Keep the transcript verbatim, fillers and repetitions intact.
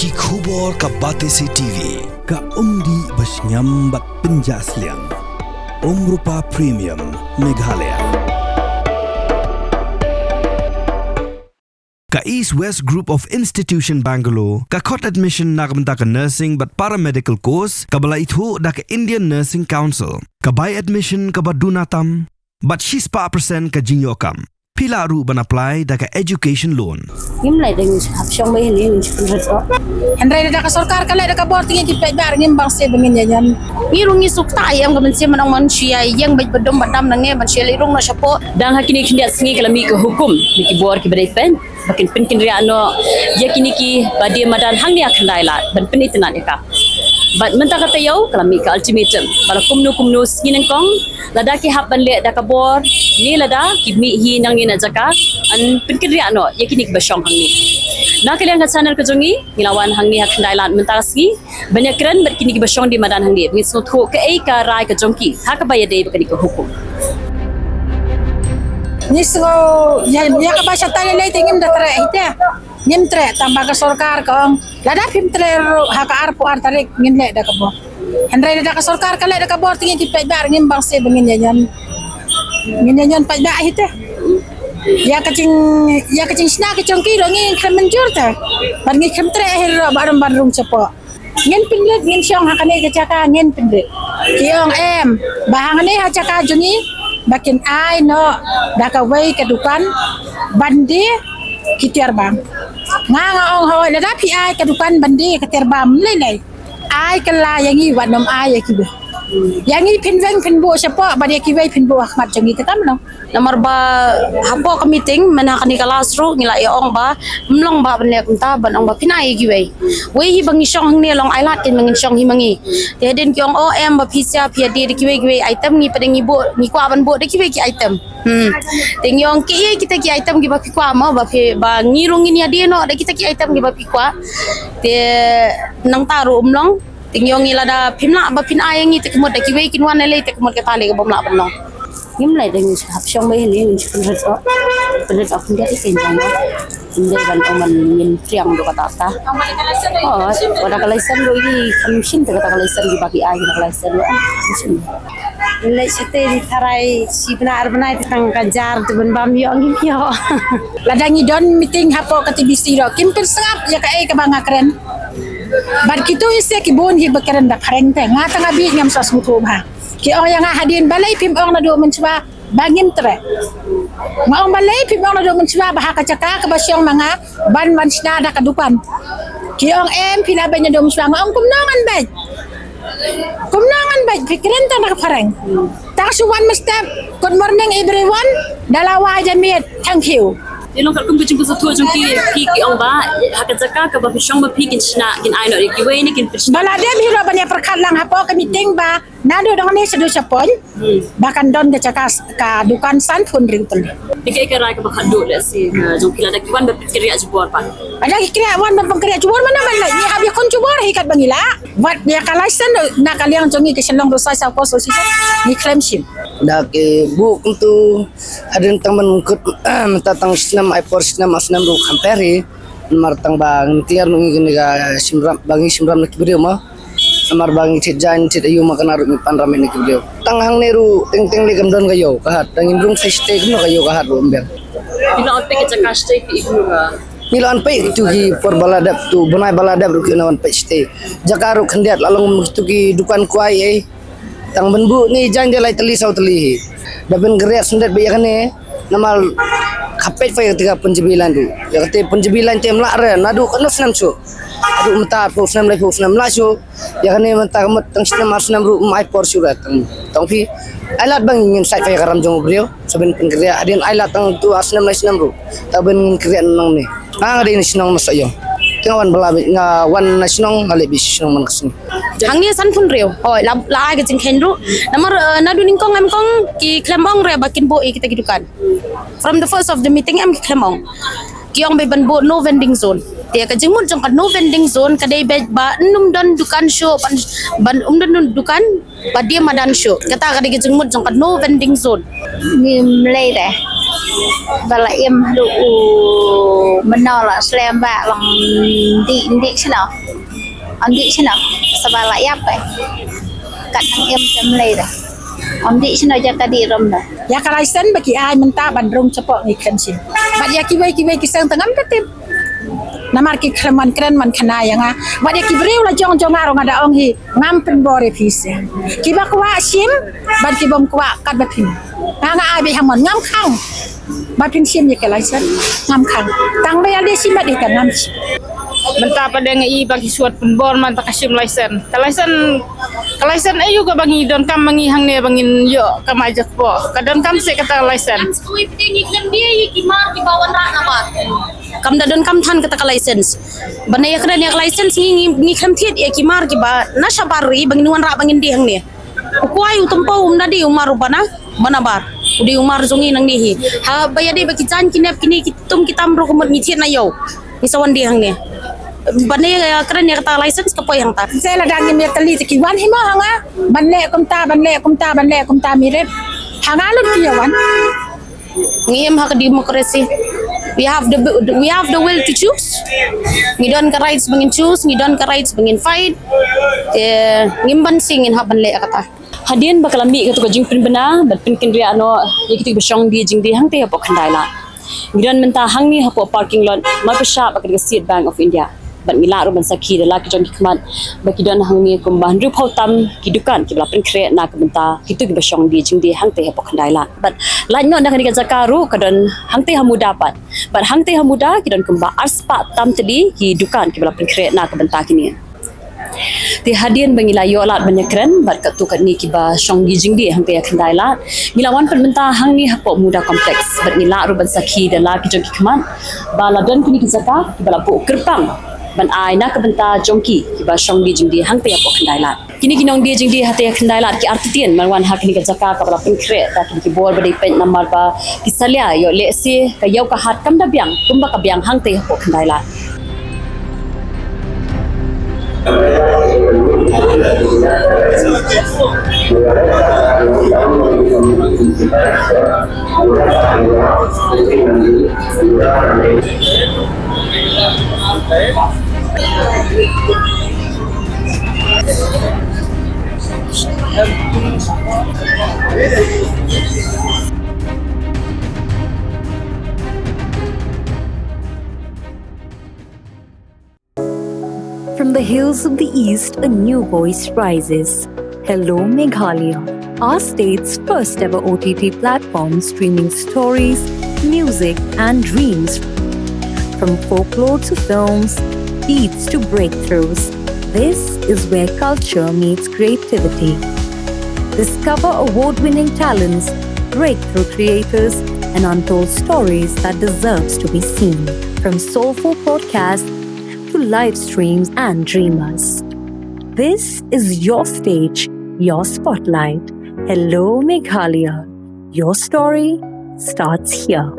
Ki khubor ka Batesi T V, ka umdih ba shngiam bad pynjah sliang. Umrupa Premium, Meghalaya. Ka East West Group of Institution Bangalore ka khot admission na ka bynta ka nursing bad paramedical course kaba la ithuh da ka Indian Nursing Council. Ka bai admission kaba duna tam bad shispah percent ka jingïoh kam. Phi lah ruh ban apply da ka education loan. Ngim leh da ngin hap shong bai hynrei ngin shu pynrit ruh. Hynrei da ka sorkar ka leh da ka bor, te ngi ki peit ba ngim bang se ba ngin ïa ñion. Ngi ruh ngi suk ta ïa em ka mynsiem, man ong man shu ïa ïeng bad badum badam na ngi ban shu ïa leit rung na shapoh. Dang ha kine khyndiat sngi ka la mih ka hukum na ki bor kiba dei peit ba kin pynkynriah noh ïa kine kiba die madan hangne ha Khyndai Lad ban pynitynnad ïa ka. Bad mynta ka taïew ka la mih ka ultimatum ba la kumno kumno sngi nyngkong, lada ki hap ban leh da ka bor ne lada ki mih hi nangne na jaka, yn pynkynriah noh ïa kine kiba shong hangne. Na ka liang ka channel ka jong ngi, ngi la wan hangne ha Khyndai Lad mynta ka sngi ban ïakren bad kine kiba shong die madan hangne, ba ngin sngewthuh kaei ka rai ka jong ki ha kaba ïadei bad kane ka hukum. Ngi sngew ïa, ïa kaba shatai lei te ngim da treh hi te. Ngim treh tang ba ka sorkar ka ong lada phim treh ruh ha ka arphew ar tarik ngin leh da ka bor. Hynrei lada ka sorkar ka leh da ka bor, te ngi ki peit ba ngim bang se ba ngin ïa ñion. Ngin ïa ñion peit ba hi te. Ïa ka jing, ïa ka jingshna ka jong ki ruh ngi khlem mynjur te. Bad ngi khlem treh hi ruh ba rum ban rung shapoh. Ngin pynrit, ngin shong ha kane ka jaka, ngin pynrit. Ki ong em ba hangne ha jaka jong ngi ba kin ai noh da kawei ka dukan ban die ki tiar bam. Nga nga ong hooid, lada phi ai ka dukan ban die ka tiar bam lei lei, ai kylla ïa ngi, wat nym ai ïa kiwei. Ïa ngi phin weng phin buh shapoh bad ïa kiwei phin buh ha khmat jong ngi, te kam long. Namar ba hapoh ka meeting mynta ha kane ka last ruh ngi la ïa ong ba ym long ba ban leh kumta, ban ong ba phin ai ïa kiwei. Wei hi ba ngi shong hangne, long ai lad kein ba ngin shong hi ma ngi. Te hadien ki ong, o em ba phi sha phi ïa die da kiwei kiwei item, ngi pat ngi buh, ngi kwah ban buh da kiwei ki item. Hmm. Te ngi ong kiei kita ki item kiba phi kwah mo, ba phi, ba ngi ruh ngin ïa die noh da kita ki item kiba phi kwah. Te nangta ruh ym long. Te ngi ong ngi, lada phim lah ba phin ai ïa ngi te ka mut da kiwei kin wan lei lei, te ka mut kata lei ka bym lah ban long. Ngim leh da ngin shu hap shong bai hynrei ngin shu pynrit ruh. Pynrit ruh khyndiat ïa kein jong ba. Ym dei ban ong man ngin triang ruh kata kata. Oh, wat da ka license ruh ngi kham shim te kata ka license kiba ki ai, kata ka license ruh. Kham shim. Leh shatei di tharai shi bnai ar bnai te tang ka jar te ban bam ïoh ngim ïoh. Lada ngi don meeting hapoh ka T B C ruh kim pynsngap ïa kaei kaba nga kren. Bad kito i se ki bun hi ba kren da phareng te, nga tang abi ngam sa sngewthuh bha. Ki ong ïa nga hadien, balei phim ong naduh mynshuwa ba ngim treh. Nga ong balei phim ong naduh mynshuwa ba ha ka jaka kaba shong ma nga ban wan shna da ka dukan. Ki ong em phi la beit naduh mynshuwa, nga ong kumno ngan beit. Kumno ngan beit, phi kren tang da ka phareng. Tang shu wan mynstep, good morning everyone, da la wai janmiet, thank you. Te long katkum ka jingpynsngewthuh jong ki, ki, ki ong ba ha ka jaka kaba phi shong ma phi kin shna, kin ai noh ïa kiwei ne kin pynshna. Ba la dep hi ruh ban ïa pyrkhat lang hapoh ka meeting ba naduh dang ne shaduh shapoh ba kan don ka jaka s-, ka dukan san phew hynriew tylli. Te kaei ka rai kaba khatduh lehse, eh, jong ki lada ki wan ban pynkynriah jubor pat? Lada ki kynriah wan ban pynkynriah jubor, mano man leh, ngi hap ïakhun jubor hi katba ngi lah. Wat ïa ka license na ka liang jong ngi ka Shillong Roadside Hawkers Association ngi khlem shim. Da ki buh kumtu hadien tang ban kut mynta tang snem ai por snem ar snem ruh kham pher hi. Namar tang ba ngin tiar ngi kane ka shimram, ba ngi shimram na ki briew ma. Namar ba ngi thied jaiñ thied aïu ma, kane ruh ngi pan ram na ki briew. Tang hangne ruh teng teng lei kam don ka ïew ka hat. Tang ngim rung sa shatei kumno ka ïew ka hat ruh ym biang. Phi la wan peit ka jaka shatei phi i kumno ka? Ngi la wan peit tu ki por ba la dep, tu bnai ba la dep ruh ki na wan peit shatei. Jaka ruh khyndiat la long tu ki dukan kwai ei. Tang ban buh ngi jaiñ de lai tylli saw tylli hi. Da pynkynriah syndet beit ïa kane. Namar ka peit peit kata ka Punjabi line ruh. Ïa kata Punjabi line te ym lah re naduh katno snem shuh. Naduh mynta arphew snem, laiphew snem lah shuh. Ïa kane mynta ka mut tang snem ar snem ruh ym ai por shuh re tang. Tang phi ai lad ba ngin sait peit ïa ka ram jong u briew. Sa ban pynkynriah hadien ai lad tang tu ar snem lai snem ruh. Ta ban ngin kynriah nangne. Nga nga dei na shnong Mawsynram. Te nga wan bylla beit, nga wan na shnong, nga leit beit sha shnong man ka sngi. Hangne san phew hynriew. Hooid, la, la ai ka jingkheiñ ruh. Namar, eh, naduh nyngkong em kong ki khlem ong re ba kin buh ïa kita ki dukan. From the first of the meeting em ki khlem ong. Ki ong beit ban buh no vending zone. Te ka jingmut jong ka no vending zone ka dei beit ba ym don dukan shuh, ban, ban ym don dukan ba die madan shuh. Kata ka dei ka jingmut jong ka no vending zone. Ngim lei re. Ba la im haduh u mynno la slem ba long dih dih sino. Om dih sino. Saba la ïap eh. Kat nang im tem lei da. Om dih sino jaka dih rom da. Ïa ka license ba ki ai mynta ban rung chapoh ngi khlem shim. Bad ïa kiwei kiwei ki seng tang ngam da tip. Namar ki khlem wan kren wan khana ïa nga. Bad ïa ki briew la jong jong nga ruh nga da ong hi. Ngam pynbor ïa phi seh. Kiba kwah shim, bad kibym kwah kat ba phin. Nga nga ai beit ha mon ngam khang. Ba phin shim ïa ka license, ngam khang. Tang ba ïa lade shim bad ïa ka ngam shim. Mynta pat de nga i ba ki shuwa pynbor man ta ka shim license. Ka license, ka license aïu kaba ngi donkam ma ngi hangne ba ngin ïoh kam ai jakpoh. Ka donkam seh kata ka license. Kam da donkam than kata ka license. Ban ïa kren ïa ka license ngi, ngi, ngi khlem thied ïa ki mar kiba na shabar ri ba ngin wanrah ba ngin die hangne. U kwai u tympew um da die u mar uba na, ba nabar. U die u mar jong ngi nangne hi. Haba ïadei bad ki jaiñ ki nep kine ki tum ki tam ruh ka mut ngi thied na ïew. Ngi sa wan die hangne. Ban ïa kren ïa kata license ka poi hangta. Sa lada ngim ïatylli te ki wan hi mo ha nga. Ban leh kumta, ban leh kumta, ban leh kumta, mi rit. Ha nga lut ki ïa wan. Ngi im ha ka democracy. We have the, we have the will to choose. Ngi don ka rights ba ngin choose, ngi don ka rights ba ngin fight. Te ngim banse ngin hap ban leh kata. Hadien ba ka la mih katu ka jingpynbna bad pynkynriah noh ïa kitu kiba shong die jingdie hangtei hapoh Khyndai Lad. Ngi don mynta hangne hapoh parking lot marpyrshah bad ka State Bank of India. Bad ngi lah ruh ban sakhi da la ki jong ki khmat ba ki don hangne kumba hynriewphew tam ki dukan kiba la pynkhreh na ka bynta kitu kiba shong die jingdie hangtei hapoh Khyndai Lad. Bad lait noh na kane ka jaka ruh ka don hangtei ha Muda pat. Bad hangtei ha Muda ki don kumba arspah tam tylli ki dukan kiba la pynkhreh na ka bynta kine. Te hadien ba ngi la ïoh lad ban ïakren bad katto katne kiba shong die jingdie hangtei ha Khyndai Lad, ngi la wan pat mynta hangne hapoh Muda Complex bad ngi lah ruh ban sakhi da la ki jong ki khmat ba la don kine ki jaka kiba la buh kyrpang ban ai na ka bynta jong ki kiba shong die jingdie hangtei hapoh Khyndai Lad. Kine ki nongdie jingdie hangtei ha Khyndai Lad ki artatien ban wan ha kane ka jaka kaba la pynkhreh da kine ki bor ba dei peit namar ba ki salia ïoh lehse ka ïew ka hat kam da biang kumba ka biang hangtei hapoh Khyndai Lad. From the hills of the East, a new voice rises. Hello, Meghalaya, our state's first ever O T T platform streaming stories, music, and dreams. From folklore to films, beats to breakthroughs, this is where culture meets creativity. Discover award winning talents, breakthrough creators, and untold stories that deserves to be seen. From soulful podcasts to live streams and dreamers. This is your stage, your spotlight. Hello, Meghalaya. Your story starts here.